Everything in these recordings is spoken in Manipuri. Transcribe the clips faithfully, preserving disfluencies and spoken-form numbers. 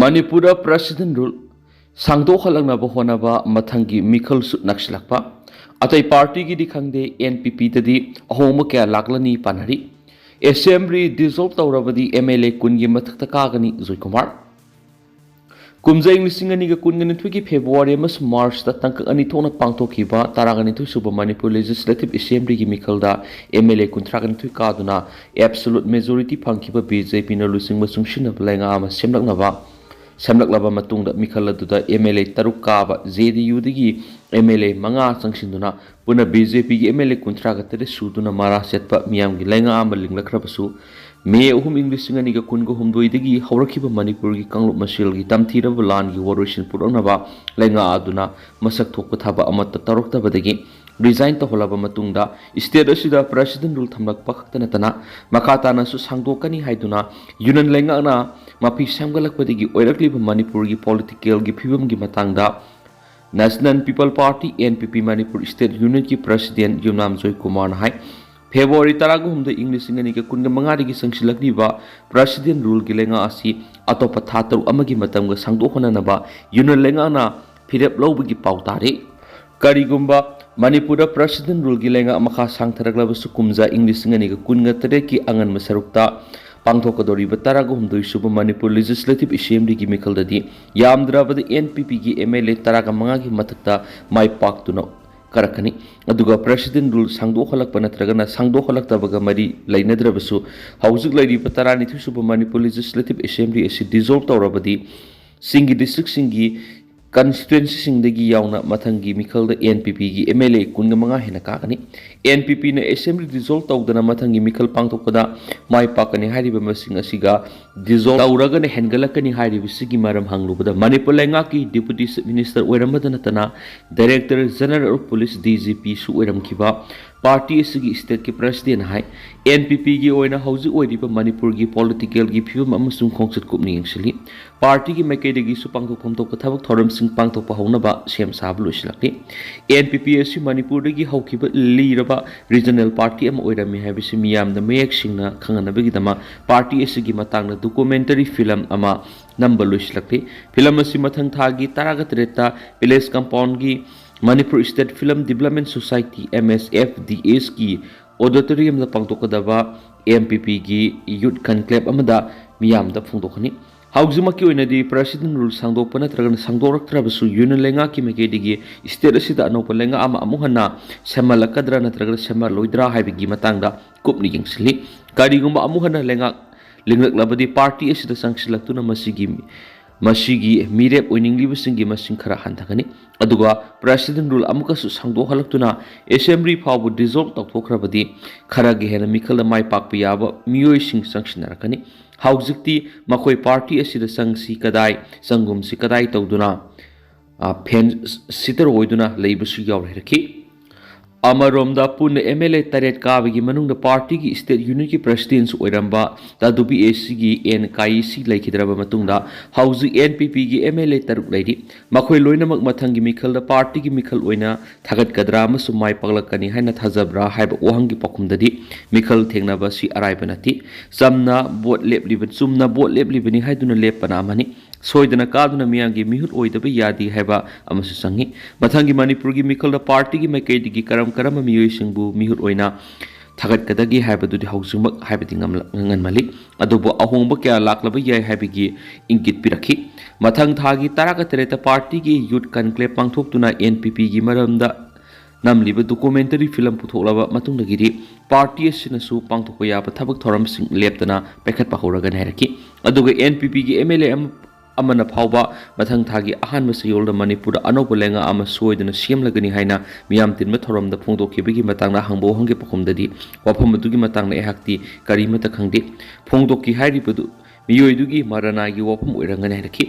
ꯃꯅꯤꯄꯨꯔꯗ ꯄ꯭ꯔꯦꯁꯤꯗꯦꯟ ꯔꯨꯜ ꯁꯥꯡꯗꯣꯛꯍꯜꯂꯛꯅꯕ ꯍꯣꯠꯅꯕ ꯃꯊꯪꯒꯤ ꯃꯤꯈꯜꯁꯨ ꯅꯛꯁꯤꯜꯂꯛꯄ꯫ ꯑꯇꯩ ꯄꯥꯔꯇꯤꯒꯤꯗꯤ ꯈꯪꯗꯦ, ꯑꯦꯟ ꯄꯤ ꯄꯤꯗꯗꯤ ꯑꯍꯣꯡꯕ ꯀꯌꯥ ꯂꯥꯛꯂꯅꯤ ꯄꯥꯅꯔꯤ꯫ ꯑꯦꯁꯦꯝꯕ꯭ꯂꯤ ꯗꯤꯖꯣꯜꯕ ꯇꯧꯔꯕꯗꯤ ꯑꯦꯝ ꯑꯦꯜ ꯑꯦ ꯀꯨꯟꯒꯤ ꯃꯊꯛꯇ ꯀꯥꯒꯅꯤ ꯖꯣꯏꯀꯨꯃꯥꯔ꯫ ꯀꯨꯝꯖꯥ ꯏꯪ ꯂꯤꯁꯤꯡ ꯑꯅꯤꯒ ꯀꯨꯟꯒ ꯅꯤꯊꯣꯏꯒꯤ ꯐꯦꯕ꯭ꯔꯨꯋꯥꯔꯤ ꯑꯃꯁꯨꯡ ꯃꯥꯔꯆꯇ ꯇꯥꯡꯀꯛ ꯑꯅꯤ ꯊꯣꯛꯅ ꯄꯥꯡꯊꯣꯛꯈꯤꯕ ꯇꯔꯥꯒ ꯅꯤꯊꯣꯏ ꯁꯨꯕ ꯃꯅꯤꯄꯨꯔ ꯂꯦꯖꯤꯁꯂꯦꯇꯤꯚ ꯑꯦꯁꯦꯝꯕ꯭ꯂꯤꯒꯤ ꯃꯤꯈꯜꯗ ꯑꯦꯝ ꯑꯦꯜ ꯑꯦ ꯀꯨꯟꯊ꯭ꯔꯥꯒ ꯅꯤꯊꯣꯏ ꯀꯥꯗꯨꯅ ꯑꯦꯕꯁꯣꯂꯨꯠ ꯃꯦꯖꯣꯔꯤꯇꯤ ꯐꯪꯈꯤꯕ ꯕꯤ ꯖꯦ ꯄꯤꯅ ꯂꯨꯆꯤꯡꯕ ꯆꯨꯡꯁꯤꯟꯅꯕ ꯂꯩꯉꯥꯛ ꯑꯃ ꯁꯦꯝꯂꯛꯅꯕ ꯁꯦꯝꯂꯛꯂꯕ ꯃꯇꯨꯡꯗ ꯃꯤꯈꯜ ꯑꯗꯨꯗ ꯑꯦꯝ ꯑꯦꯜ ꯑꯦ ꯇꯔꯨꯛ ꯀꯥꯕ ꯖꯦ ꯗꯤ ꯌꯨꯗꯒꯤ ꯑꯦꯝ ꯑꯦꯜ ꯑꯦ ꯃꯉꯥ ꯆꯪꯁꯤꯟꯗꯨꯅ ꯄꯨꯟꯅ ꯕꯤ ꯖꯦ ꯄꯤꯒꯤ ꯑꯦꯝ ꯑꯦꯜ ꯑꯦ ꯀꯨꯟꯊ꯭ꯔꯥꯒ ꯇꯔꯦꯠ ꯁꯨꯗꯨꯅ ꯃꯔꯥ ꯆꯠꯄ ꯃꯤꯌꯥꯝꯒꯤ ꯂꯩꯉꯥꯛ ꯑꯃ ꯂꯤꯡꯂꯛꯈ꯭ꯔꯕꯁꯨ, ꯃꯦ ꯑꯍꯨꯝ ꯏꯪ ꯂꯤꯁꯤꯡ ꯑꯅꯤꯒ ꯀꯨꯟꯒ ꯍꯨꯝꯗꯣꯏꯗꯒꯤ ꯍꯧꯔꯛꯈꯤꯕ ꯃꯅꯤꯄꯨꯔꯒꯤ ꯀꯥꯡꯂꯨꯞ ꯃꯁꯦꯜꯒꯤ ꯇꯝꯊꯤꯔꯕ ꯂꯥꯟꯒꯤ ꯋꯥꯔꯣꯏꯁꯤꯟ ꯄꯨꯔꯛꯅꯕ ꯂꯩꯉꯥꯛ ꯑꯗꯨꯅ ꯃꯁꯛ ꯊꯣꯛꯄ ꯊꯕꯛ ꯑꯃꯠꯇ ꯇꯧꯔꯛꯇꯕꯗꯒꯤ ꯔꯤꯖꯥꯏꯟ ꯇꯧꯍꯜꯂꯕ ꯃꯇꯨꯡꯗ, ꯁ꯭ꯇꯦꯠ ꯑꯁꯤꯗ ꯄ꯭ꯔꯦꯁꯤꯗꯦꯟ ꯔꯨꯜ ꯊꯝꯂꯛꯄ ꯈꯛꯇ ꯅꯠꯇꯅ ꯃꯈꯥ ꯇꯥꯅꯁꯨ ꯁꯥꯡꯗꯣꯛꯀꯅꯤ ꯍꯥꯏꯗꯨꯅ ꯌꯨꯅꯤꯌꯟ ꯂꯩꯉꯥꯛꯅ ꯃꯐꯤ ꯁꯦꯝꯒꯠꯂꯛꯄꯗꯒꯤ ꯑꯣꯏꯔꯛꯂꯤꯕ ꯃꯅꯤꯄꯨꯔꯒꯤ ꯄꯣꯂꯤꯇꯤꯀꯦꯜꯒꯤ ꯐꯤꯕꯝꯒꯤ ꯃꯇꯥꯡꯗ national people party, N P P, Manipur state ꯌꯨꯅꯤꯠꯀꯤ ꯄ꯭ꯔꯦꯁꯤꯗꯦꯟꯠ ꯌꯨꯝꯅꯥꯝ ꯖꯣꯏꯀꯨꯃꯥꯔꯅ ꯍꯥꯏ, ꯐꯦꯕ꯭ꯔꯨꯋꯥꯔꯤ ꯇꯔꯥꯒ ꯍꯨꯝꯗꯣꯏ ꯏꯪ ꯂꯤꯁꯤꯡ ꯑꯅꯤꯒ ꯀꯨꯟꯒ ꯃꯉꯥꯗꯒꯤ ꯆꯪꯁꯤꯜꯂꯛꯂꯤꯕ ꯄ꯭ꯔꯦꯁꯤꯗꯦꯟꯠ ꯔꯨꯜꯒꯤ ꯂꯩꯉꯥꯛ ꯑꯁꯤ ꯑꯇꯣꯞꯄ ꯊꯥ ꯇꯔꯨꯛ ꯑꯃꯒꯤ ꯃꯇꯝꯒ ꯁꯥꯡꯗꯣꯛꯍꯟꯅꯅꯕ ꯌꯨꯅꯤꯌꯟ ꯂꯩꯉꯥꯛꯅ ꯐꯤꯔꯦꯞ ꯂꯧꯕꯒꯤ ꯄꯥꯎ ꯇꯥꯔꯤ꯫ ꯀꯔꯤꯒꯨꯝꯕ ꯃꯅꯤꯄꯨꯔꯗ ꯄ꯭ꯔꯦꯁꯤꯗꯦꯟꯠ ꯔꯨꯜꯒꯤ ꯂꯩꯉꯥꯛ ꯃꯈꯥ ꯁꯥꯡꯊꯔꯛꯂꯕꯁꯨ, ꯀꯨꯝꯖꯥ ꯏꯪ ꯂꯤꯁꯤꯡ ꯑꯅꯤꯒ ꯀꯨꯟꯒ ꯇꯔꯦꯠꯀꯤ ꯑꯉꯟꯕ ꯁꯔꯨꯛꯇ ꯄꯥꯡꯊꯣꯛꯀꯗꯧꯔꯤꯕ ꯇꯔꯥꯒ ꯍꯨꯝꯗꯣꯏ ꯁꯨꯕ ꯃꯅꯤꯄꯨꯔ ꯂꯦꯖꯤꯁꯂꯦꯇꯤꯚ ꯑꯦꯁꯦꯝꯕ꯭ꯂꯤꯒꯤ ꯃꯤꯈꯜꯗꯗꯤ ꯌꯥꯝꯗ꯭ꯔꯕꯗ ꯑꯦꯟ ꯄꯤ ꯄꯤꯒꯤ ꯑꯦꯝ ꯑꯦꯜ ꯑꯦ ꯇꯔꯥꯒ ꯃꯉꯥꯒꯤ ꯃꯊꯛꯇ ꯃꯥꯏ ꯄꯥꯛꯇꯨꯅ ꯀꯥꯔꯛꯀꯅꯤ꯫ ꯑꯗꯨꯒ ꯄ꯭ꯔꯦꯁꯤꯗꯦꯟꯠ ꯔꯨꯜ ꯁꯥꯡꯗꯣꯛꯍꯜꯂꯛꯄ ꯅꯠꯇ꯭ꯔꯒꯅ ꯁꯥꯡꯗꯣꯛꯍꯜꯂꯛꯇꯕꯒ ꯃꯔꯤ ꯂꯩꯅꯗ꯭ꯔꯕꯁꯨ, ꯍꯧꯖꯤꯛ ꯂꯩꯔꯤꯕ ꯇꯔꯥꯅꯤꯊꯣꯏ ꯁꯨꯕ ꯃꯅꯤꯄꯨꯔ ꯂꯦꯖꯤꯁꯂꯦꯇꯤꯚ ꯑꯦꯁꯦꯝꯕ꯭ꯂꯤ ꯑꯁꯤ ꯗꯤꯖꯣꯜꯕ ꯇꯧꯔꯕꯗꯤ, ꯆꯤꯡꯒꯤ ꯗꯤꯁꯇ꯭ꯔꯤꯛꯁꯤꯡꯒꯤ ꯀꯟꯁꯇꯤꯇ꯭ꯋꯦꯟꯁꯤꯁꯤꯡꯗꯒꯤ ꯌꯥꯎꯅ ꯃꯊꯪꯒꯤ ꯃꯤꯈꯜꯗ ꯑꯦꯟ ꯄꯤ ꯄꯤꯒꯤ ꯑꯦꯝ ꯑꯦꯜ ꯑꯦ ꯀꯨꯟꯒ ꯃꯉꯥ ꯍꯦꯟꯅ ꯀꯥꯒꯅꯤ꯫ ꯑꯦꯟ ꯄꯤ ꯄꯤꯅ ꯑꯦꯁꯦꯝꯕ꯭ꯂꯤ ꯗꯤꯖꯣꯜꯕ ꯇꯧꯗꯅ ꯃꯊꯪꯒꯤ ꯃꯤꯈꯜ ꯄꯥꯡꯊꯣꯛꯄꯗ ꯃꯥꯏ ꯄꯥꯛꯀꯅꯤ ꯍꯥꯏꯔꯤꯕ ꯃꯁꯤꯡ ꯑꯁꯤꯒ ꯗꯤꯖꯣꯜꯕ ꯇꯧꯔꯒꯅ ꯍꯦꯟꯒꯠꯂꯛꯀꯅꯤ ꯍꯥꯏꯔꯤꯕꯁꯤꯒꯤ ꯃꯔꯝ ꯍꯪꯂꯨꯕꯗ, ꯃꯅꯤꯄꯨꯔ ꯂꯩꯉꯥꯛꯀꯤ ꯗꯤꯄꯨꯇꯤ ꯆꯤꯐ ꯃꯤꯅꯤꯁꯇꯔ ꯑꯣꯏꯔꯝꯕꯗ ꯅꯠꯇꯅ director general of police, D G ꯄꯤꯁꯨ ꯑꯣꯏꯔꯝꯈꯤꯕ ꯄꯥꯔꯇꯤ ꯑꯁꯤꯒꯤ ꯁ꯭ꯇꯦꯠꯀꯤ ꯄ꯭ꯔꯦꯁꯤꯗꯦꯟ ꯍꯥꯏ꯫ ꯑꯦꯟ ꯄꯤ ꯄꯤꯒꯤ ꯑꯣꯏꯅ ꯍꯧꯖꯤꯛ ꯑꯣꯏꯔꯤꯕ ꯃꯅꯤꯄꯨꯔꯒꯤ ꯄꯣꯂꯤꯇꯤꯀꯦꯜꯒꯤ ꯐꯤꯕꯝ ꯑꯃꯁꯨꯡ ꯈꯣꯡꯆꯠ ꯀꯨꯞꯅ ꯌꯦꯡꯁꯤꯜꯂꯤ꯫ ꯄꯥꯔꯇꯤꯒꯤ ꯃꯥꯏꯀꯩꯗꯒꯤꯁꯨ ꯄꯥꯡꯊꯣꯛꯐꯝ ꯊꯣꯛꯄ ꯊꯕꯛ ꯊꯧꯔꯝꯁꯤꯡ ꯄꯥꯡꯊꯣꯛꯄ ꯍꯧꯅꯕ ꯁꯦꯝ ꯁꯥꯕ ꯂꯣꯏꯁꯤꯜꯂꯛꯂꯤ꯫ ꯑꯦꯟ ꯄꯤ ꯄꯤ ꯑꯁꯤ ꯃꯅꯤꯄꯨꯔꯗꯒꯤ ꯍꯧꯈꯤꯕ ꯂꯤꯔꯕ ꯔꯤꯖꯅꯦꯜ ꯄꯥꯔꯇꯤ ꯑꯃ ꯑꯣꯏꯔꯝꯃꯤ ꯍꯥꯏꯕꯁꯤ ꯃꯤꯌꯥꯝꯗ ꯃꯌꯦꯛ ꯁꯦꯡꯅ ꯈꯪꯍꯟꯅꯕꯒꯤꯗꯃꯛ ꯄꯥꯔꯇꯤ ꯑꯁꯤꯒꯤ ꯃꯇꯥꯡꯗ ꯗꯣꯀꯨꯃꯦꯟꯇꯔꯤ ꯐꯤꯂꯝ ꯑꯃ ꯅꯝꯕ ꯂꯣꯏꯁꯤꯜꯂꯛꯂꯤ꯫ ꯐꯤꯂꯝ ꯑꯁꯤ ꯃꯊꯪ ꯊꯥꯒꯤ ꯇꯔꯥꯒ ꯇꯔꯦꯠꯇ ꯄꯦꯂꯦꯁ ꯀꯝꯄꯥꯎꯟꯒꯤ Manipur state film development society, M S F D ꯑꯦꯁꯀꯤ ꯑꯣꯗꯤꯇꯣꯔꯤꯌꯝꯗ ꯄꯥꯡꯊꯣꯛꯀꯗꯕ ꯑꯦꯝ ꯄꯤ ꯄꯤꯒꯤ ꯌꯨꯠ ꯀꯟꯀ꯭ꯂꯦꯕ ꯑꯃꯗ ꯃꯤꯌꯥꯝꯗ ꯐꯣꯡꯗꯣꯛꯀꯅꯤ꯫ ꯍꯧꯖꯤꯛꯃꯛꯀꯤ ꯑꯣꯏꯅꯗꯤ ꯄ꯭ꯔꯦꯁꯤꯗꯦꯟ ꯔꯨꯜ ꯁꯥꯡꯗꯣꯛꯄ ꯅꯠꯇ꯭ꯔꯒꯅ ꯁꯥꯡꯗꯣꯔꯛꯇ꯭ꯔꯕꯁꯨ ꯌꯨꯅꯤꯌꯟ ꯂꯩꯉꯥꯛꯀꯤ ꯃꯥꯏꯀꯩꯗꯒꯤ ꯁ꯭ꯇꯦꯠ ꯑꯁꯤꯗ ꯑꯅꯧꯕ ꯂꯩꯉꯥꯛ ꯑꯃ ꯑꯃꯨꯛ ꯍꯟꯅ ꯁꯦꯝꯍꯜꯂꯛꯀꯗ꯭ꯔꯥ ꯅꯠꯇ꯭ꯔꯒꯅ ꯁꯦꯝꯍꯜꯂꯣꯏꯗ꯭ꯔꯥ ꯍꯥꯏꯕꯒꯤ ꯃꯇꯥꯡꯗ ꯀꯨꯞꯅ ꯌꯦꯡꯁꯤꯜꯂꯤ꯫ ꯀꯔꯤꯒꯨꯝꯕ ꯑꯃꯨꯛ ꯍꯟꯅ ꯂꯩꯉꯥꯛ ꯂꯤꯡꯂꯛꯂꯕꯗꯤ ꯄꯥꯔꯇꯤ ꯑꯁꯤꯗ ꯆꯪꯁꯤꯜꯂꯛꯇꯨꯅ ꯃꯁꯤꯒꯤ ꯃꯁꯤꯒꯤ ꯃꯤꯔꯦꯞ ꯑꯣꯏꯅꯤꯡꯂꯤꯕꯁꯤꯡꯒꯤ ꯃꯁꯤꯡ ꯈꯔ ꯍꯟꯊꯒꯅꯤ꯫ ꯑꯗꯨꯒ ꯄ꯭ꯔꯦꯁꯤꯗꯦꯟ ꯔꯨꯜ ꯑꯃꯨꯛꯀꯁꯨ ꯁꯥꯡꯗꯣꯛꯍꯜꯂꯛꯇꯨꯅ ꯑꯦꯁꯦꯝꯕ꯭ꯂꯤ ꯐꯥꯎꯕ ꯗꯤꯖꯣꯜꯕ ꯇꯧꯊꯣꯛꯈ꯭ꯔꯕꯗꯤ ꯈꯔꯒ ꯍꯦꯟꯅ ꯃꯤꯈꯜꯗ ꯃꯥꯏ ꯄꯥꯛꯄ ꯌꯥꯕ ꯃꯤꯑꯣꯏꯁꯤꯡ ꯆꯪꯁꯤꯟꯅꯔꯛꯀꯅꯤ꯫ ꯍꯧꯖꯤꯛꯇꯤ ꯃꯈꯣꯏ ꯄꯥꯔꯇꯤ ꯑꯁꯤꯗ ꯆꯪꯁꯤ ꯀꯗꯥꯏ, ꯆꯪꯒꯨꯝꯁꯤ ꯀꯗꯥꯏ ꯇꯧꯗꯨꯅ, ꯑ, ꯐꯦꯟ ꯁꯤꯇꯔ ꯑꯣꯏꯗꯨꯅ ꯂꯩꯕꯁꯨ ꯌꯥꯎꯔꯦ ꯍꯥꯏꯔꯛꯈꯤ꯫ ꯑꯃꯔꯣꯝꯗ ꯄꯨꯟꯅ ꯑꯦꯝ ꯑꯦꯜ ꯑꯦ ꯇꯔꯦꯠ ꯀꯥꯕꯒꯤ ꯃꯅꯨꯡꯗ ꯄꯥꯔꯇꯤꯒꯤ ꯁ꯭ꯇꯦꯠ ꯌꯨꯅꯤꯠꯀꯤ ꯄ꯭ꯔꯦꯁꯤꯗꯦꯟꯁꯨ ꯑꯣꯏꯔꯝꯕ ꯗꯥꯗꯨꯕꯤ ꯑꯦ ꯁꯤꯒꯤ ꯑꯦꯟ ꯀꯥꯏꯁꯤ ꯂꯩꯈꯤꯗ꯭ꯔꯕ ꯃꯇꯨꯡꯗ ꯍꯧꯖꯤꯛ ꯑꯦꯟ ꯄꯤ ꯄꯤꯒꯤ ꯑꯦꯝ ꯑꯦꯜ ꯑꯦ ꯇꯔꯨꯛ ꯂꯩꯔꯤ꯫ ꯃꯈꯣꯏ ꯂꯣꯏꯅꯃꯛ ꯃꯊꯪꯒꯤ ꯃꯤꯈꯜꯗ ꯄꯥꯔꯇꯤꯒꯤ ꯃꯤꯈꯜ ꯑꯣꯏꯅ ꯊꯥꯒꯠꯀꯗ꯭ꯔꯥ ꯑꯃꯁꯨꯡ ꯃꯥꯏ ꯄꯥꯛꯂꯛꯀꯅꯤ ꯍꯥꯏꯅ ꯊꯥꯖꯕ꯭ꯔꯥ ꯍꯥꯏꯕ ꯋꯥꯍꯪꯒꯤ ꯄꯥꯎꯈꯨꯝꯗꯗꯤ ꯃꯤꯈꯜ ꯊꯦꯡꯅꯕ ꯑꯁꯤ ꯑꯔꯥꯏꯕ ꯅꯠꯇꯦ꯫ ꯆꯝꯅ ꯚꯣꯠ ꯂꯦꯞꯂꯤꯕ, ꯆꯨꯝꯅ ꯚꯣꯠ ꯂꯦꯞꯂꯤꯕꯅꯤ ꯍꯥꯏꯗꯨꯅ ꯂꯦꯞꯄꯅ ꯑꯃꯅꯤ꯫ ꯁꯣꯏꯗꯅ ꯀꯥꯗꯨꯅ ꯃꯤꯌꯥꯝꯒꯤ ꯃꯤꯍꯨꯠ ꯑꯣꯏꯗꯕ ꯌꯥꯗꯦ ꯍꯥꯏꯕ ꯑꯃꯁꯨ ꯆꯪꯏ꯫ ꯃꯊꯪꯒꯤ ꯃꯅꯤꯄꯨꯔꯒꯤ ꯃꯤꯈꯜꯗ ꯄꯥꯔꯇꯤꯒꯤ ꯃꯥꯏꯀꯩꯗꯒꯤ ꯀꯔꯝ ꯀꯔꯝꯕ ꯃꯤꯑꯣꯏꯁꯤꯡꯕꯨ ꯃꯤꯍꯨꯠ ꯑꯣꯏꯅ ꯊꯥꯒꯠꯀꯗꯒꯦ ꯍꯥꯏꯕꯗꯨꯗꯤ ꯍꯧꯖꯤꯛꯃꯛ ꯍꯥꯏꯕꯗꯤ ꯉꯝꯂ-, ꯉꯟꯃꯜꯂꯤ꯫ ꯑꯗꯨꯕꯨ ꯑꯍꯣꯡꯕ ꯀꯌꯥ ꯂꯥꯛꯂꯕ ꯌꯥꯏ ꯍꯥꯏꯕꯒꯤ ꯏꯪꯒꯤꯠ ꯄꯤꯔꯛꯈꯤ꯫ ꯃꯊꯪ ꯊꯥꯒꯤ ꯇꯔꯥꯒ ꯇꯔꯦꯠꯇ ꯄꯥꯔꯇꯤꯒꯤ ꯌꯨꯠ ꯀꯟꯀ꯭ꯂꯦꯕ ꯄꯥꯡꯊꯣꯛꯇꯨꯅ ꯑꯦꯟ ꯄꯤ ꯄꯤꯒꯤ ꯃꯔꯝꯗ ꯅꯝꯂꯤꯕ ꯗꯣꯀꯨꯃꯦꯟꯇꯔꯤ ꯐꯤꯂꯝ ꯄꯨꯊꯣꯛꯂꯕ ꯃꯇꯨꯡꯗꯒꯤꯗꯤ ꯄꯥꯔꯇꯤ ꯑꯁꯤꯅꯁꯨ ꯄꯥꯡꯊꯣꯛꯄ ꯌꯥꯕ ꯊꯕꯛ ꯊꯧꯔꯝꯁꯤꯡ ꯂꯦꯞꯇꯅ ꯄꯥꯏꯈꯠꯄ ꯍꯧꯔꯒꯅꯤ ꯍꯥꯏꯔꯛꯈꯤ꯫ ꯑꯗꯨꯒ ꯑꯦꯟ ꯄꯤ ꯄꯤꯒꯤ ꯑꯦꯝ ꯑꯦꯜ ꯑꯦ ꯑꯃ-, ꯑꯃꯅ ꯐꯥꯎꯕ ꯃꯊꯪ ꯊꯥꯒꯤ ꯑꯍꯥꯟꯕ ꯆꯌꯣꯜꯗ ꯃꯅꯤꯄꯨꯔꯗ ꯑꯅꯧꯕ ꯂꯩꯉꯥꯛ ꯑꯃ ꯁꯣꯏꯗꯅ ꯁꯦꯝꯂꯒꯅꯤ ꯍꯥꯏꯅ ꯃꯤꯌꯥꯝ ꯇꯤꯟꯕ ꯊꯧꯔꯝꯗ ꯐꯣꯡꯗꯣꯛꯈꯤꯕꯒꯤ ꯃꯇꯥꯡꯗ ꯍꯪꯕ ꯋꯥꯍꯪꯒꯤ ꯄꯥꯎꯈꯨꯝꯗꯗꯤ ꯋꯥꯐꯝ ꯑꯗꯨꯒꯤ ꯃꯇꯥꯡꯗ ꯑꯩꯍꯥꯛꯇꯤ ꯀꯔꯤꯃꯠꯇ ꯈꯪꯗꯦ꯫ ꯐꯣꯡꯗꯣꯛꯈꯤ ꯍꯥꯏꯔꯤꯕꯗꯨ ꯃꯤꯑꯣꯏꯗꯨꯒꯤ ꯃꯔꯥꯅꯥꯏꯒꯤ ꯋꯥꯐꯝ ꯑꯣꯏꯔꯝꯒꯅꯤ ꯍꯥꯏꯔꯛꯈꯤ꯫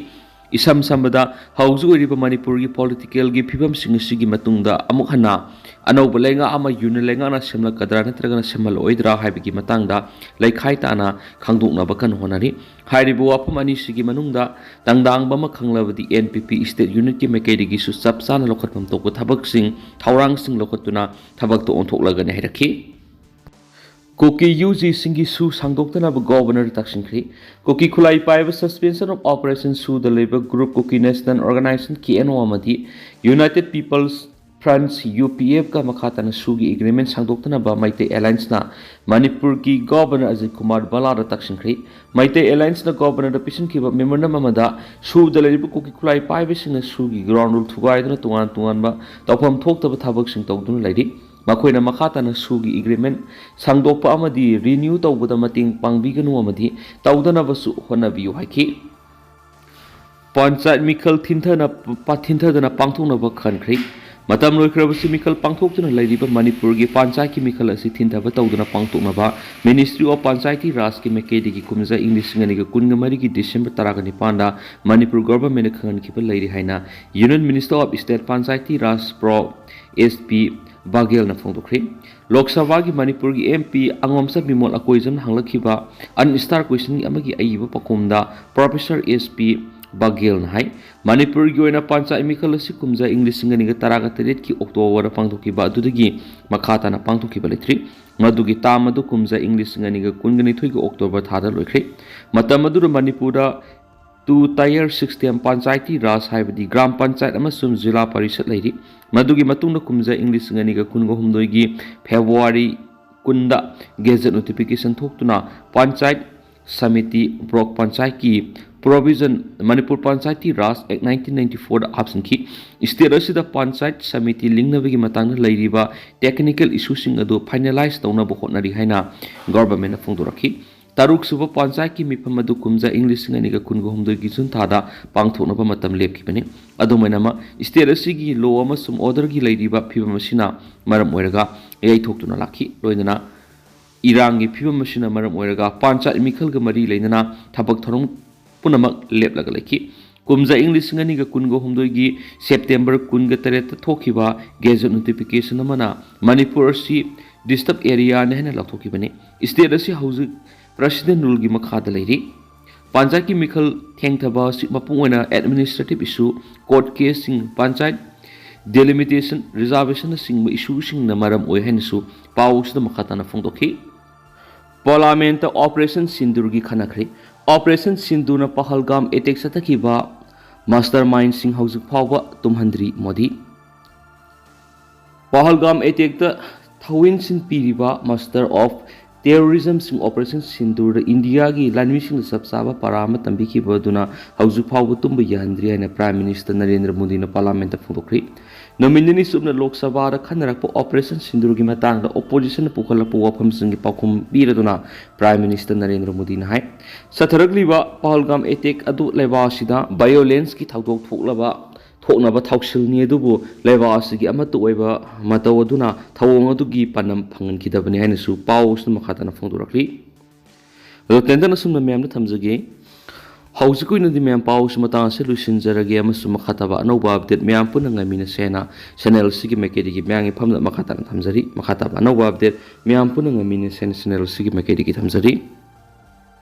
ꯏꯁꯝ ꯁꯝꯕꯗ, ꯍꯧꯖꯤꯛ ꯑꯣꯏꯔꯤꯕ ꯃꯅꯤꯄꯨꯔꯒꯤ ꯄꯣꯂꯤꯇꯤꯀꯦꯜꯒꯤ ꯐꯤꯕꯝꯁꯤꯡ ꯑꯁꯤꯒꯤ ꯃꯇꯨꯡꯗ ꯑꯃꯨꯛ ꯍꯟꯅ ꯑꯅꯧꯕ ꯂꯩꯉꯥꯛ ꯑꯃ ꯌꯨꯅꯤꯠ ꯂꯩꯉꯥꯛꯅ ꯁꯦꯝꯂꯛꯀꯗ꯭ꯔꯥ ꯅꯠꯇ꯭ꯔꯒꯅ ꯁꯦꯝꯍꯜꯂꯛꯑꯣꯏꯗ꯭ꯔꯥ ꯍꯥꯏꯕꯒꯤ ꯃꯇꯥꯡꯗ ꯂꯩꯈꯥꯏ ꯇꯥꯅ ꯈꯪꯗꯣꯛꯅꯕ ꯀꯟꯅ ꯍꯣꯠꯅꯔꯤ꯫ ꯍꯥꯏꯔꯤꯕ ꯋꯥꯐꯝ ꯑꯅꯤꯁꯤꯒꯤ ꯃꯅꯨꯡꯗ ꯇꯪꯗꯥꯡꯕ ꯑꯃ ꯈꯪꯂꯕꯗꯤ ꯑꯦꯟ ꯄꯤ ꯄꯤ ꯏꯁꯇꯦꯠ ꯌꯨꯅꯤꯠꯀꯤ ꯃꯥꯏꯀꯩꯗꯒꯤꯁꯨ ꯆꯞ ꯆꯥꯅ ꯂꯧꯈꯠꯐꯝ ꯊꯣꯛꯄ ꯊꯕꯛꯁꯤꯡ, ꯊꯧꯔꯥꯡꯁꯤꯡ ꯂꯧꯈꯠꯇꯨꯅ ꯊꯕꯛꯇ ꯑꯣꯟꯊꯣꯛꯂꯒꯅꯤ ꯍꯥꯏꯔꯛꯈꯤ꯫ ꯀꯨꯀꯤ ꯌꯨ ꯖꯤꯁꯤꯡꯒꯤ ꯁꯨ ꯁꯥꯡꯗꯣꯛꯇꯅꯕ ꯒꯣꯚꯔꯅꯔ ꯇꯛꯁꯤꯟꯈ꯭ꯔꯤ꯫ ꯀꯨꯀꯤ ꯈꯨꯠꯂꯥꯏ ꯄꯥꯏꯕ Suspension of Operation ꯁꯨꯗ ꯂꯩꯕ group Kuki national organization, K N O, ꯑꯃꯗꯤ united people's front, U P ꯑꯦꯐꯀ ꯃꯈꯥ ꯇꯥꯅ ꯁꯨꯒꯤ ꯑꯦꯒ꯭ꯔꯤꯃꯦꯟ ꯁꯥꯡꯗꯣꯛꯇꯅꯕ ꯃꯩꯇꯩ ꯑꯦꯂꯥꯏꯟꯁꯅ ꯃꯅꯤꯄꯨꯔꯒꯤ ꯒꯣꯚꯔꯅꯔ ꯑꯖꯤꯠ ꯀꯨꯃꯥꯔ ꯚꯜꯂꯥꯗ ꯇꯛꯁꯤꯟꯈ꯭ꯔꯤ꯫ ꯃꯩꯇꯩ ꯑꯦꯂꯥꯏꯟꯁꯅ ꯒꯣꯚꯔꯅꯔꯗ ꯄꯤꯁꯤꯟꯈꯤꯕ ꯃꯦꯃꯣꯔꯦꯟꯗꯝ ꯑꯃꯗ ꯁꯨꯗ ꯂꯩꯔꯤꯕ ꯀꯨꯀꯤ ꯈꯨꯠꯂꯥꯏ ꯄꯥꯏꯕꯁꯤꯡꯅ ꯁꯨꯒꯤ ꯒ꯭ꯔꯥꯎꯟ ꯔꯨꯜ ꯊꯨꯒꯥꯏꯗꯨꯅ ꯇꯣꯉꯥꯟ ꯇꯣꯉꯥꯟꯕ ꯇꯧꯐꯝ ꯊꯣꯛꯇꯕ ꯊꯕꯛꯁꯤꯡ ꯇꯧꯗꯨꯅ ꯂꯩꯔꯤ꯫ ꯃꯈꯣꯏꯅ ꯃꯈꯥ ꯇꯥꯅ ꯁꯨꯒꯤ ꯑꯦꯒ꯭ꯔꯤꯃꯦꯟ ꯁꯥꯡꯗꯣꯛꯄ ꯑꯃꯗꯤ ꯔꯤꯅ꯭ꯌꯨ ꯇꯧꯕꯗ ꯃꯇꯦꯡ ꯄꯥꯡꯕꯤꯒꯅꯨ ꯑꯃꯗꯤ ꯇꯧꯗꯅꯕꯁꯨ ꯍꯣꯠꯅꯕꯤꯌꯨ ꯍꯥꯏꯈꯤ꯫ ꯄꯟꯆꯥꯌꯠ ꯃꯤꯈꯜ ꯊꯤꯟꯊꯅ-, ꯄ-, ꯊꯤꯟꯊꯗꯅ ꯄꯥꯡꯊꯣꯛꯅꯕ ꯈꯟꯈ꯭ꯔꯦ꯫ ꯃꯇꯝ ꯂꯣꯏꯈ꯭ꯔꯕꯁꯨ ꯃꯤꯈꯜ ꯄꯥꯡꯊꯣꯛꯇꯨꯅ ꯂꯩꯔꯤꯕ ꯃꯅꯤꯄꯨꯔꯒꯤ ꯄꯟꯆꯥꯌꯠꯀꯤ ꯃꯤꯈꯜ ꯑꯁꯤ ꯊꯤꯟꯊꯕ ꯇꯧꯗꯅ ꯄꯥꯡꯊꯣꯛꯅꯕ Ministry of Panchayati Rajꯀꯤ ꯃꯥꯏꯀꯩꯗꯒꯤ ꯀꯨꯝꯖꯥ ꯏꯪ ꯂꯤꯁꯤꯡ ꯑꯅꯤꯒ ꯀꯨꯟꯒ ꯃꯔꯤꯒꯤ ꯗꯤꯁꯦꯝꯕꯔ ꯇꯔꯥꯒ ꯅꯤꯄꯥꯟꯗ ꯃꯅꯤꯄꯨꯔ ꯒꯣꯚꯔꯟꯃꯦꯟꯠꯅ ꯈꯪꯍꯟꯈꯤꯕ ꯂꯩꯔꯤ ꯍꯥꯏꯅ Union Minister of State Panchayati Raj Pro S P ꯕꯥꯒꯦꯜꯅ ꯐꯣꯡꯗꯣꯛꯈ꯭ꯔꯦ꯫ ꯂꯣꯛ ꯁꯚꯥꯒꯤ ꯃꯅꯤꯄꯨꯔꯒꯤ M P ꯑꯉꯣꯝꯆꯥ Bimol ꯑꯀꯣꯏꯖꯝꯅ ꯍꯪꯂꯛꯈꯤꯕ unanswered question ꯑꯃꯒꯤ ꯑꯏꯕ ꯄꯥꯎꯈꯨꯝꯗ Professor ꯑꯦꯁ ꯄꯤ ꯕꯥꯒꯦꯜꯅ ꯍꯥꯏ, ꯃꯅꯤꯄꯨꯔꯒꯤ ꯑꯣꯏꯅ ꯄꯟꯆꯥꯌꯠ ꯃꯤꯈꯜ ꯑꯁꯤ ꯀꯨꯝꯖꯥ ꯏꯪ ꯂꯤꯁꯤꯡ ꯑꯅꯤꯒ ꯇꯔꯥꯒ ꯇꯔꯦꯠꯀꯤ ꯑꯣꯛꯇꯣꯕꯔꯗ ꯄꯥꯡꯊꯣꯛꯈꯤꯕ ꯑꯗꯨꯗꯒꯤ ꯃꯈꯥ ꯇꯥꯅ ꯄꯥꯡꯊꯣꯛꯈꯤꯕ ꯂꯩꯇ꯭ꯔꯤ꯫ ꯃꯗꯨꯒꯤ ꯇꯥꯝ ꯑꯗꯨ ꯀꯨꯝꯖꯥ ꯏꯪ ꯂꯤꯁꯤꯡ ꯑꯅꯤꯒ ꯀꯨꯟꯒ ꯅꯤꯊꯣꯏꯒꯤ ꯑꯣꯛꯇꯣꯕꯔ ꯊꯥꯗ ꯂꯣꯏꯈ꯭ꯔꯦ꯫ ꯃꯇꯝ ꯑꯗꯨꯗ ꯃꯅꯤꯄꯨꯔꯗ two tier system Panchayati Raj, ꯍꯥꯏꯕꯗꯤ ꯒ꯭ꯔꯥꯝ ꯄꯟꯆꯥꯌꯠ ꯑꯃꯁꯨꯡ ꯖꯤꯂꯥ ꯄꯔꯤꯁꯠ ꯂꯩꯔꯤ꯫ ꯃꯗꯨꯒꯤ ꯃꯇꯨꯡꯗ ꯀꯨꯝꯖꯥ ꯏꯪ ꯂꯤꯁꯤꯡ ꯑꯅꯤꯒ ꯀꯨꯟꯒ ꯍꯨꯝꯗꯣꯏꯒꯤ ꯐꯦꯕ꯭ꯔꯨꯋꯥꯔꯤ ꯀꯨꯟꯗ ꯒꯦꯖꯦꯠ ꯅꯣꯇꯤꯐꯤꯀꯦꯁꯟ ꯊꯣꯛꯇꯨꯅ ꯄꯟꯆꯥꯌꯠ ꯁꯃꯤꯇꯤ, ꯕ꯭ꯂꯣꯛ ꯄꯟꯆꯥꯌꯠꯀꯤ ꯄ꯭ꯔꯣꯚꯤꯖꯟ, ꯃꯅꯤꯄꯨꯔ ꯄꯟꯆꯥꯌꯇꯤ ꯔꯥꯖ ꯑꯦꯛ ꯅꯥꯏꯟꯇꯤꯟ ꯅꯥꯏꯟꯇꯤ ꯐꯣꯔꯗ ꯍꯥꯞꯆꯤꯟꯈꯤ꯫ ꯁ꯭ꯇꯦꯠ ꯑꯁꯤꯗ ꯄꯟꯆꯥꯌꯠ ꯁꯃꯤꯇꯤ ꯂꯤꯡꯅꯕꯒꯤ ꯃꯇꯥꯡꯗ ꯂꯩꯔꯤꯕ ꯇꯦꯛꯅꯤꯀꯦꯜ ꯏꯁꯨꯁꯤꯡ ꯑꯗꯨ ꯐꯥꯏꯅꯦꯂꯥꯏꯖ ꯇꯧꯅꯕ ꯍꯣꯠꯅꯔꯤ ꯍꯥꯏꯅ ꯒꯣꯚꯔꯟꯃꯦꯟꯠꯅ ꯐꯣꯡꯗꯣꯔꯛꯈꯤ꯫ ꯇꯔꯨꯛꯁꯨꯕ ꯄꯟꯆꯥꯌꯠꯀꯤ ꯃꯤꯐꯝ ꯑꯗꯨ ꯀꯨꯝꯖꯥ ꯏꯪ ꯂꯤꯁꯤꯡ ꯑꯅꯤꯒ ꯀꯨꯟꯒ ꯍꯨꯝꯗꯣꯏꯒꯤ ꯖꯨꯟ ꯊꯥꯗ ꯄꯥꯡꯊꯣꯛꯅꯕ ꯃꯇꯝ ꯂꯦꯞꯈꯤꯕꯅꯤ꯫ ꯑꯗꯨꯝ ꯑꯣꯏꯅꯃꯛ, ꯁ꯭ꯇꯦꯠ ꯑꯁꯤꯒꯤ ꯂꯣ ꯑꯃꯁꯨꯡ ꯑꯣꯔꯗꯔꯒꯤ ꯂꯩꯔꯤꯕ ꯐꯤꯕꯝ ꯑꯁꯤꯅ ꯃꯔꯝ ꯑꯣꯏꯔꯒ ꯌꯩꯊꯣꯛꯇꯨꯅ ꯂꯥꯛꯈꯤ꯫ ꯂꯣꯏꯅꯅ ꯏꯔꯥꯡꯒꯤ ꯐꯤꯕꯝ ꯑꯁꯤꯅ ꯃꯔꯝ ꯑꯣꯏꯔꯒ ꯄꯟꯆꯥꯌꯠ ꯃꯤꯈꯜꯒ ꯃꯔꯤ ꯂꯩꯅꯅ ꯊꯕꯛ ꯊꯧꯔꯝ ꯄꯨꯝꯅꯃꯛ ꯂꯦꯞꯂꯒ ꯂꯩꯈꯤ꯫ ꯀꯨꯝꯖꯥ ꯏꯪ ꯂꯤꯁꯤꯡ ꯑꯅꯤꯒ ꯀꯨꯟꯒ ꯍꯨꯝꯗꯣꯏꯒꯤ ꯁꯦꯞꯇꯦꯝꯕꯔ ꯀꯨꯟꯒ ꯇꯔꯦꯠꯇ ꯊꯣꯛꯈꯤꯕ ꯒꯦꯖꯦꯠ ꯅꯣꯇꯤꯐꯤꯀꯦꯁꯟ ꯑꯃꯅ ꯃꯅꯤꯄꯨꯔ ꯑꯁꯤ ꯗꯤꯁꯇꯔꯕ ꯑꯦꯔꯤꯌꯥꯅꯤ ꯍꯥꯏꯅ ꯂꯥꯎꯊꯣꯛꯈꯤꯕꯅꯤ꯫ ꯁ꯭ꯇꯦꯠ ꯑꯁꯤ ꯍꯧꯖꯤꯛ ꯄ꯭ꯔꯁꯤꯗꯦꯟ ꯔꯨꯜꯒꯤ ꯃꯈꯥꯗ ꯂꯩꯔꯤ꯫ ꯄꯟꯆꯥꯌꯠꯀꯤ ꯃꯤꯈꯜ ꯊꯦꯡꯊꯕ ꯑꯁꯤ ꯃꯄꯨꯡ ꯑꯣꯏꯅ ꯑꯦꯗꯃꯤꯅꯤꯁꯇ꯭ꯔꯦꯇꯤꯚ ꯏꯁꯨ, ꯀꯣꯔꯠ ꯀꯦꯁꯁꯤꯡ, ꯄꯟꯆꯥꯌꯠ ꯗꯦꯂꯤꯃꯤꯇꯦꯁꯟ, ꯔꯤꯖꯥꯔꯕꯦꯁꯟꯅꯆꯤꯡꯕ ꯏꯁꯨꯁꯤꯡꯅ ꯃꯔꯝ ꯑꯣꯏ ꯍꯥꯏꯅꯁꯨ ꯄꯥꯎ ꯑꯁꯤꯗ ꯃꯈꯥ ꯇꯥꯅ ꯐꯣꯡꯗꯣꯛꯈꯤ꯫ ꯄꯥꯔꯂꯥꯃꯦꯟꯠꯇ ꯑꯣꯄꯔꯦꯁꯟ ꯁꯤꯟꯗꯨꯔꯒꯤ ꯈꯟꯅꯈ꯭ꯔꯦ꯫ ꯑꯣꯄꯔꯦꯁꯟ ꯁꯤꯟꯗꯨꯔꯅ ꯄꯍꯜꯒꯥꯝ ꯑꯦꯇꯦꯛ ꯆꯠꯊꯈꯤꯕ ꯃꯥꯁꯇꯔ ꯃꯥꯏꯟꯁꯤꯡ ꯍꯧꯖꯤꯛ ꯐꯥꯎꯕ ꯇꯨꯝꯍꯟꯗ꯭ꯔꯤ ꯃꯣꯗꯤ꯫ ꯄꯍꯜꯒꯥꯝ ꯑꯦꯇꯦꯛꯇ ꯊꯧꯋꯤꯟꯁꯤꯟ ꯄꯤꯔꯤꯕ ꯃꯥꯁꯇꯔ ꯑꯣꯐ ꯇꯦꯔꯣꯔꯤꯖꯝꯁꯤꯡ ꯑꯣꯄꯔꯦꯁꯟ ꯁꯤꯟꯗꯨꯔꯗ ꯏꯟꯗꯤꯌꯥꯒꯤ ꯂꯥꯟꯃꯤꯁꯤꯡꯗ ꯆꯞ ꯆꯥꯕ ꯄꯔꯥ ꯑꯃ ꯇꯝꯕꯤꯈꯤꯕ ꯑꯗꯨꯅ ꯍꯧꯖꯤꯛ ꯐꯥꯎꯕ ꯇꯨꯝꯕ ꯌꯥꯍꯟꯗ꯭ꯔꯤ ꯍꯥꯏꯅ ꯄ꯭ꯔꯥꯏꯝ ꯃꯤꯅꯤꯁꯇꯔ ꯅꯔꯦꯟꯗ꯭ꯔ ꯃꯣꯗꯤꯅ ꯄꯥꯔꯂꯥꯃꯦꯟꯠꯇ ꯐꯣꯡꯗꯣꯛꯈ꯭ꯔꯤ꯫ ꯅꯨꯃꯤꯠ ꯅꯤꯅꯤ ꯆꯨꯞꯅ ꯂꯣꯛ ꯁꯚꯥꯗ ꯈꯟꯅꯔꯛꯄ ꯑꯣꯄꯔꯦꯁꯟ ꯁꯤꯟꯗꯨꯔꯒꯤ ꯃꯇꯥꯡꯗ ꯑꯣꯄꯣꯖꯤꯁꯟꯅ ꯄꯨꯈꯠꯂꯛꯄ ꯋꯥꯐꯝꯁꯤꯡꯒꯤ ꯄꯥꯎꯈꯨꯝ ꯄꯤꯔꯗꯨꯅ ꯄ꯭ꯔꯥꯏꯝ ꯃꯤꯅꯤꯁꯇꯔ ꯅꯔꯦꯟꯗ꯭ꯔ ꯃꯣꯗꯤꯅ ꯍꯥꯏ, ꯆꯠꯊꯔꯛꯂꯤꯕ ꯄꯍꯜꯒꯥꯝ ꯑꯦꯇꯦꯛ ꯑꯗꯨ ꯂꯩꯕꯥꯛ ꯑꯁꯤꯗ ꯚꯥꯏꯑꯣꯂꯦꯟꯁꯀꯤ ꯊꯧꯗꯣꯛ ꯊꯣꯛꯂꯕ ꯊꯣꯛꯅꯕ ꯊꯧꯁꯤꯜꯅꯤ, ꯑꯗꯨꯕꯨ ꯂꯩꯕꯥꯛ ꯑꯁꯤꯒꯤ ꯑꯃꯠꯇ ꯑꯣꯏꯕ ꯃꯇꯧ ꯑꯗꯨꯅ ꯊꯧꯑꯣꯡ ꯑꯗꯨꯒꯤ ꯄꯥꯟꯗꯝ ꯐꯪꯍꯟꯈꯤꯗꯕꯅꯤ ꯍꯥꯏꯅꯁꯨ ꯄꯥꯎ ꯑꯁꯤꯅ ꯃꯈꯥ ꯇꯥꯅ ꯐꯣꯡꯗꯣꯔꯛꯂꯤ꯫ ꯑꯗꯣ ꯇꯦꯟꯇꯟ ꯑꯁꯨꯝꯅ ꯃꯌꯥꯝꯗ ꯊꯝꯖꯒꯦ꯫ ꯍꯧꯖꯤꯛꯀꯤ ꯑꯣꯏꯅꯗꯤ ꯃꯌꯥꯝ ꯄꯥꯎ ꯑꯁꯤ ꯃꯇꯥꯡ ꯑꯁꯤ ꯂꯣꯏꯁꯤꯟꯖꯔꯒꯦ, ꯑꯃꯁꯨꯡ ꯃꯈꯥ ꯇꯥꯕ ꯑꯅꯧꯕ ꯑꯞꯗꯦꯠ ꯃꯌꯥꯝ ꯄꯨꯟꯅ ꯉꯥꯏꯃꯤꯟꯅꯁꯦ ꯍꯥꯏꯅ ꯆꯦꯅꯦꯜ ꯑꯁꯤꯒꯤ ꯃꯥꯏꯀꯩꯗꯒꯤ ꯃꯌꯥꯝꯒꯤ ꯐꯝꯗ ꯃꯈꯥ ꯇꯥꯅ ꯊꯝꯖꯔꯤ꯫ ꯃꯈꯥ ꯇꯥꯕ ꯑꯅꯧꯕ ꯑꯞꯗꯦꯠ ꯃꯌꯥꯝ ꯄꯨꯟꯅ ꯉꯥꯏꯃꯤꯟꯅꯁꯦ ꯍꯥꯏꯅ ꯆꯦꯅꯦꯜ ꯑꯁꯤꯒꯤ ꯃꯥꯏꯀꯩꯗꯒꯤ ꯊꯝꯖꯔꯤ꯫